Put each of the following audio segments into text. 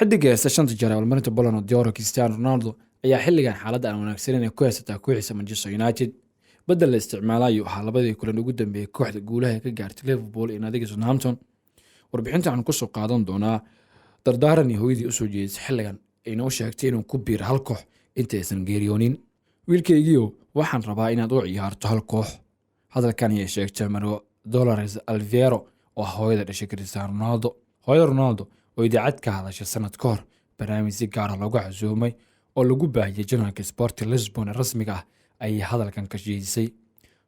Xidiga heesta shanta jeer abaalmarinta Ballon d'Or, Cristiano Ronaldo, ayaa xilligan xaaladda aan wanaagsaneyn ay ku haysataa kooxiisa Manchester United. Bedel la isticmaala ayuu ahaa labadii kulan ugu dambeeyey kooxda guulaha ka gaartay Liverpool iyo naadiga Southampton. Warbixinta waxaan kusoo qaadan doonaa dardaaran iyo hooyadii usoo jeedisay xilligan ayna u sheegtay inuu ku biiro hal koox inta aysan geeriyoonin. "Wiilkaygiiyow, waxaan rabaa inaad u ciyaarto hal koox." Hadalkan ayay sheegtay Marwo Dolores Aveiro oo ah hooyada dhashay Cristiano Ronaldo. Hooyada Ronaldo oo idaacad ka hadashay sanad ka hor barnaamij si gaara loogu casuumay oo lagu baahiyey janalka Sporting Lisbon ee rasmiga ah ayay hadalkan ka jeedisay.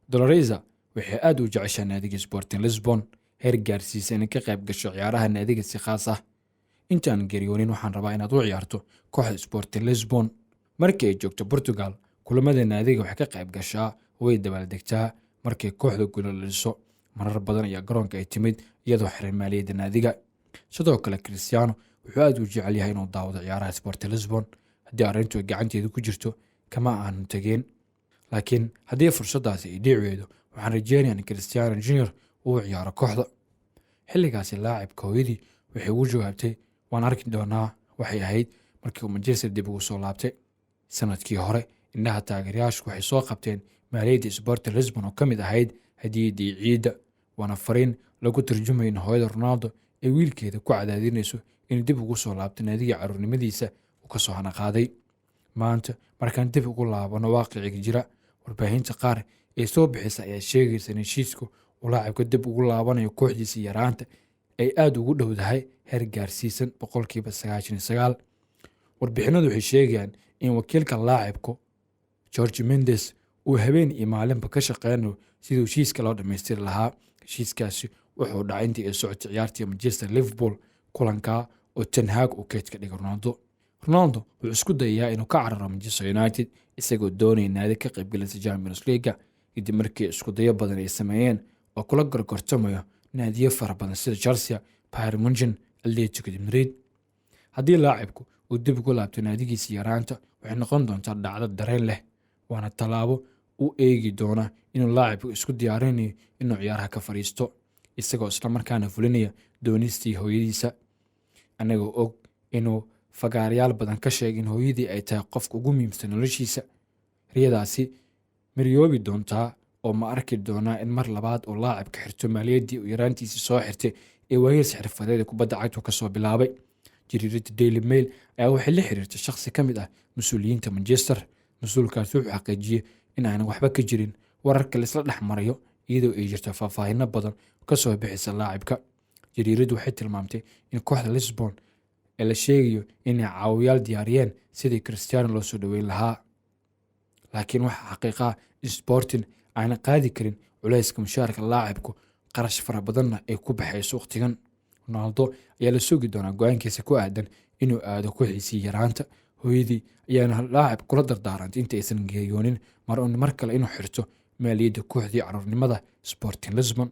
Dolores waxay aad u jeceshaa naadiga Sporting Lisbon, heer gaarsiisa inay ka qayb gasho ciyaaraha naadiga si khaas ah. "Intaan geeriyoonin, waxaan rabaa inaad u ciyaarto kooxda Sporting Lisbon. Markii ay joogto Portugal, kulamada naadiga waxay ka qayb gashaa, way dabaaldegtaa markay kooxda guulaliso. Marar badan ayaa garoonka ay timid iyadoo xiran maaliyadda naadiga. Sidoo kale, Cristiano wuxuu aad u jecel yahay inuu daawado ciyaaraha Sporting Lisbon. Haddii arrintu ay gacanteedu ku jirto, kama aanu tegeen, laakiin haddii fursaddaasi ay dhici weydo, waxaan rajeynayaa in Cristiano Junior uu ciyaaro kooxda." Xilligaasi laacibka hooyadii waxay ugu jawaabtay, "Waan arki doonaa." Waxay ahayd markii uu Manchester dib ugu soo laabtay sanadkii hore. Indhaha taageerayaashu waxay soo qabteen maaliyadda Sporting Lisbon oo ka mid ahayd hadiyaddii ciidda, waana fariin lagu turjumayo in hooyada Ronaldo ay wiilkeeda ku cadaadinayso inuu dib ugu soo laabto naadigii caruurnimadiisa uu kasoo hanaqaaday. Maanta markaan dib ugu laabano waaqiciga jira, warbaahinta qaar ee soo bixisa ayaa sheegaysa in heshiisku uu laacibka dib ugu laabanayo kooxdiisa yaraanta ay aada ugu dhowdahay, heer gaarsiisan 99%. Warbixinadu waxay sheegayaan in wakiilka laacibku, Jorge Mendes, uu habeen iyo maalinba ka shaqeynayo sidii heshiiska loo dhammaystiri lahaa. Heshiiskaasi wuxuu dhacay intii ay socotay ciyaartii Manchester Liverpool, kulankaa oo Ten Hag uu keydka dhigay Ronaldo. Ronaldo wuxuu isku dayayaa inuu ka cararo Manchester United, isagoo doonaya naadi ka qaybgalaysa Champions League, kadib markii isku dayo badan ay sameeyeen oo kula gorgortamayo naadiyo fara badan sida Chelsea, Bayern Munchen, Atletico de Madrid. Haddii laacibku uu dib ugu laabto naadigiisa yaraanta, waxay noqon doontaa dhacdo dareen leh, waana tallaabo u eegi doona inuu laacibku isku diyaarinayo inuu ciyaaraha ka fadhiisto, isagoo islamarkaana fulinaya doonistii hooyadiisa. Annagoo og inuu fagaarayaal badan ka sheegay in hooyadii ay tahay qofka ugu muhiimsan noloshiisa, riyadaasi miryoobi doontaa oo ma arki doonaa in mar labaad uu laacibka xirto maaliyaddii uu yaraantiisii soo xirtay ee waayihiis xirfadeed ee kubadda cagtu kasoo bilaabay? Jariirada Daily Mail ayaa waxay la xiriirtay shakhsi ka mid ah mas-uuliyiinta Manchester. Mas-uulkaasi wuxuu xaqiijiyey in aanan waxba ka jirin wararka laisla dhex marayo, iyadoo ay jirto faahfaahino badan kasoo bixisa laacibka. Jariiraddu waxay tilmaamtay in kooxda Lisbon ee la sheegayo inay caawiyaal diyaariyeen sidii Cristiano loo soo dhoweyn lahaa, laakiin waxaa xaqiiqaha in Sporting aanan qaadi karin culayska mushaarka laacibku, qarash fara badanna ay ku baxayso waqtigan. Ronaldo ayaa la sugi doonaa go-aankiisa ku aadan inuu aado kooxiisii yaraanta. Hooyadii ayaana laacib kula dardaarantay inta aysan geeriyoonin mar kale inuu xirto maaliyadda kooxdii caruurnimada, Sporting Lisbon.